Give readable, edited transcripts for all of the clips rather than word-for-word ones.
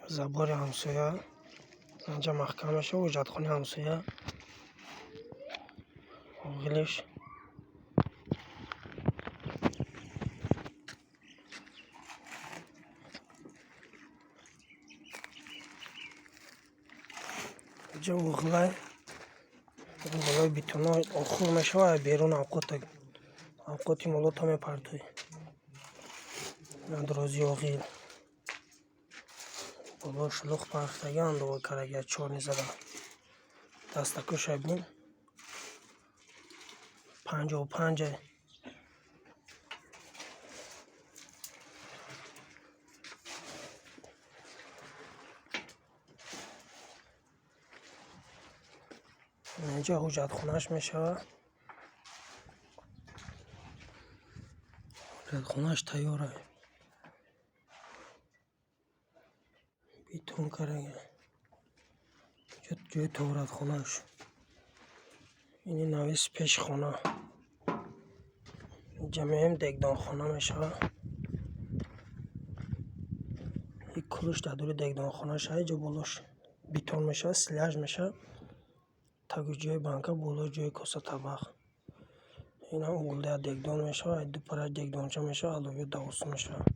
Забори ҳамсоя инҷа маҳкам мешавад, ҳуҷҷатхонаи ҳамсоя, оғилиш. Инҷа оғилай, болои бетоно охур мешавад, берун авқоти молота мепартоӣ. Дарози оғил. Боло шулуқ пархтага, андова карага, чорни зада. Дастакоша бин. 55. Инҷа ҳуҷҷатхонааш мешавад. Ҳуҷҷатхонааш тайёра. Бетон карага. Ҷои тоҳоратхонааш. Ини нависи пеши хона. Инҷа меоем, дегдонхона мешавад. Ик кулуш дар дури дегдонхонааш, инҷа болош бетон мешавад, стеллаж мешавад. Таги ҷои банка, болои ҷои коса табақ. Инам угулдая дегдон мешавад, ду пара дегдонча мешавад, аловиё давосу мешавад.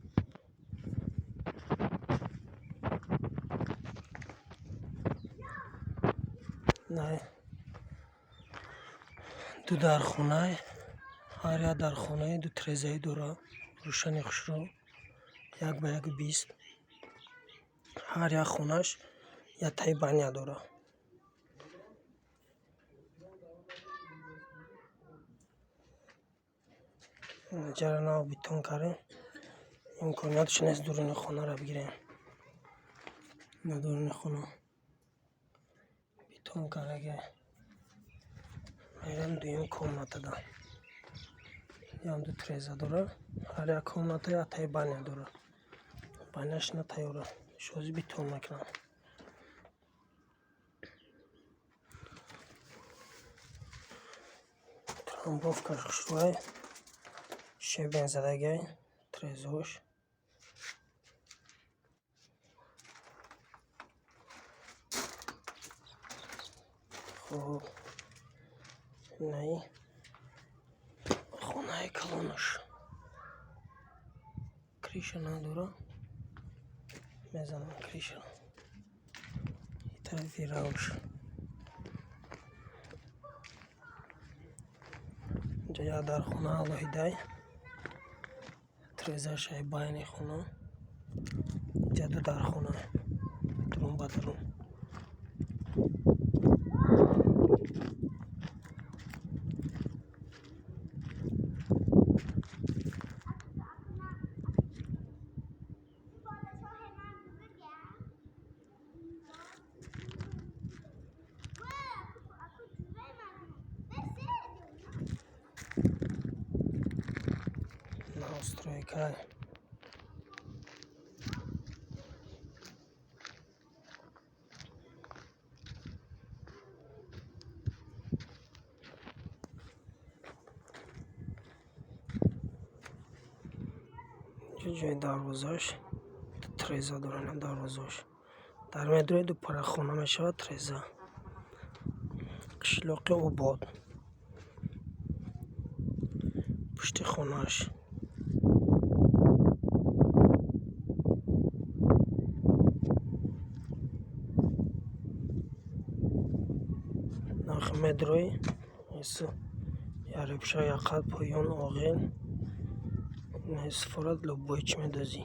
Ду дархона, ҳар як дархонаи ду тирезаӣ дорад, рӯшани хушрӯ, 1 ба 1,20. Ҳар як хонааш яктаи баня дорад. Инҷаро нав бетон кардем. Имкониятш нест дуруни хонаро бигирем. Ина дуруни хона бетон кардаги. Мерем дуюм комнатада. Ям ду тиреза дорад. Ҳар як комната яктаи баня дорад. Баняш на тайёра. Шози бетон мекунам. Трамбовкаш хушрӯай. Щебень задагай тирезаҳош. Хуб, инаи хонаи калонаш. Крыша надорад. Мезанам крышаро. И тарафи равш. Инҷа як дархона алоҳидай. Тирезааш байни хона. Инҷа ду дархона. Дурун ба дурун. Новостройка. Ҷои дарвозааш тиреза дорад, ина дарвозааш. Дар медрои ду пара хона мешавад тиреза. Қишлоқи Обод. Пушти хонааш. Нархи медрои ярибша яқат поён оғил. Сафорат любой чӣ медозӣ.